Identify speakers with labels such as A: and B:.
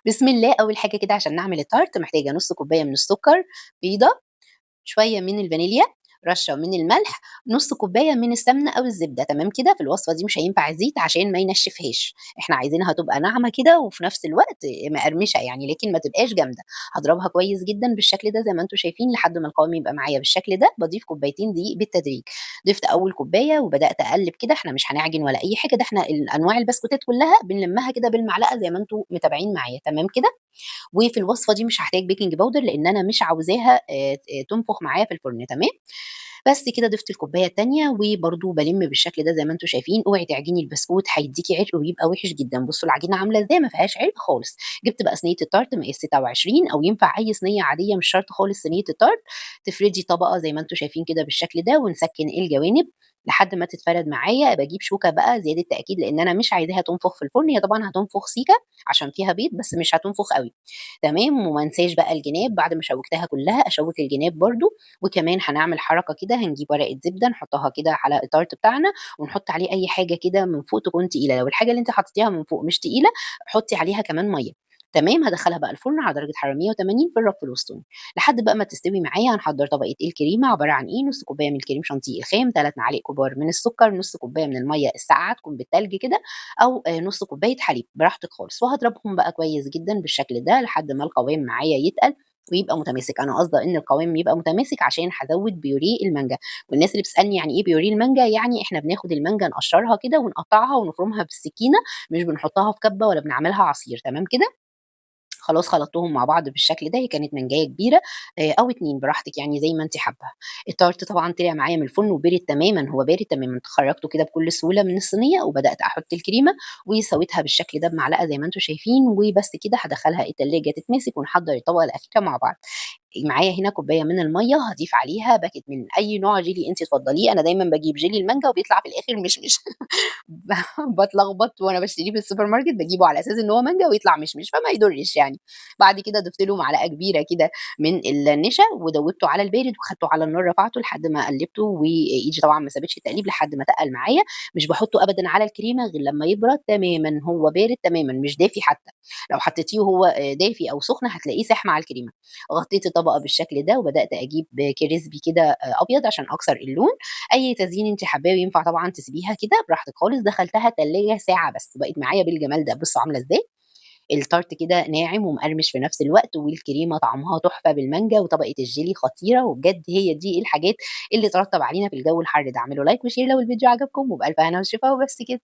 A: بسم الله، أول حاجة كده عشان نعمل التارت محتاجة نُص كوباية من السكر، بيضة، شوية من الفانيليا، رشة من الملح، نُص كوباية من السمنة أو الزبدة، تمام كده؟ في الوصفة دي مش هينفع زيت عشان ما ينشفهاش، إحنا عايزينها تبقى ناعمة كده وفي نفس الوقت مقرمشة يعني، لكن ما تبقاش جامدة. هاضربها كويس جدًا بالشكل ده زي ما أنتم شايفين لحد ما القوام يبقى معايا بالشكل ده، باضيف كوبايتين دقيق بالتدريج. ضِفت أول كوباية وبدأت أقلِّب كده، إحنا مش هنعجن ولا أي حاجة، ده إحنا أنواع البسكوتات كلها بنلمّها كده بالمعلقة زي ما أنتم متابعين معايا، تمام كده؟ وفي الوصفة دي مش هاحتاج baking powder لإن أنا مش عاوزاها تنفخ معايا في الفرن، تمام؟ بس كده ضِفت الكوباية التانية وبرضه بالِم بالشكل ده زي ما أنتم شايفين، اوعي تعجني البسكوت هيدّيكِ عرق ويبقى وِحِش جدًا. بُصّوا العجينة عاملة إزاي، ما فيهاش عرق خالص. جِبت بقى صينية التارت مقاس 26 أو ينفع أي صينية عادية مش شرط خالص صينية التارت، تفردي طبقة زي ما أنتم شايفين كده بالشكل ده ونسكِّن الجوانب لحد ما تتفرد معايا. باجيب شوكة بقى زيادة تأكيد لإن أنا مش عايزاها تنفخ في الفرن، هي طبعًا هتنفخ سيكة عشان فيها بيض بس مش هتنفخ أوي، تمام؟ وما انساش بقى الجناب بعد ما شوكتها كلها أشوك الجناب برضه، وكمان هنعمل حركة كده، هنجيب ورقة زبدة نحطها كده على التارت بتاعنا ونحط عليه أي حاجة كده من فوق تكون تقيلة، لو الحاجة اللي أنتِ حطيتيها من فوق مش تقيلة حطي عليها كمان مَيّة، تمام؟ هادخلها بقى الفرن على درجة حرارة 180 في الرف الوسطاني لحد بقى ما تستوي معايا. هنحضر طبقة الكريمة عبارة عن إيه؟ نص كوباية من الكريم شانتيه الخام، 3 معالق كبار من السكر، نص كوباية من المَيّة الساقعة تكون بالتلج كده، أو نص كوباية حليب براحتك خالص، وهاضربهم بقى كويس جدًا بالشكل ده لحد ما القوام معايا يتقل ويبقى متماسك. أنا قاصدة إن القوام يبقى متماسك عشان هازود بيوريه المانجا، والناس اللي بتسألني يعني إيه بيوريه المانجا، يعني إحنا بناخد المانجا نقشرها كده ونقطعها ونفرمها بالسكينة، مش بنحطها في كبة ولا بنعملها عصير، تمام كده؟ خلاص خلطتهم مع بعض بالشكل ده، هي كانت منجاية كبيرة، أو 2 براحتك يعني زي ما أنتِ حابة. التارت طبعًا طلع معايا من الفرن وبارد تمامًا، هو بارد تمامًا، خرجته كده بكل سهولة من الصينية وبدأت أحط الكريمة وسويتها بالشكل ده بمعلقة زي ما أنتم شايفين، وبس كده هادخلها التلاجة تتماسك ونحضر الطبقة الأخيرة مع بعض. معايا هنا كوباية من المَيّة هاضيف عليها باكت من أي نوع جيلي أنتِ تفضليه، أنا دايمًا باجيب جيلي المانجا وبيطلع في الآخر مشمش. باتلخبط وأنا باشتريه في السوبر ماركت، باجيبه على أساس إن هو مانجا ويطلع مشمش، فما يضرش يعني. بعد كده ضِفت له معلقة كبيرة كده من النشا ودوبته على البارد وخدته على النار رفعته لحد ما قلبته، وإيدي طبعًا ما سابتش التقليب لحد ما تقل معايا. مش باحطه أبدًا على الكريمة غير لما يبرد تمامًا، هو بارد تمامًا مش دافي حتى، لو حطيتيه وهو دافي أو سخن هتلاقيه ساح مع الكريمة. غطيت الطبقة بالشكل ده وبدأت أجيب crispy كده أبيض عشان أكسر اللون، أي تزيين أنتِ حباه وينفع طبعًا تسيبيها كده براحتك خالص. دخلتها التلاجة ساعة بس، بقت معايا بالجمال ده، بصوا عاملة إزاي؟ التارت كده ناعم ومقرمش في نفس الوقت، والكريمة طعمها تحفة بالمانجا، وطبقة الجيلي خطيرة، وبجد هي دي الحاجات اللي ترطب علينا في الجو الحر ده. اعملوا like و share لو الفيديو عجبكم، وبألف هنا وشفا. وبس كده.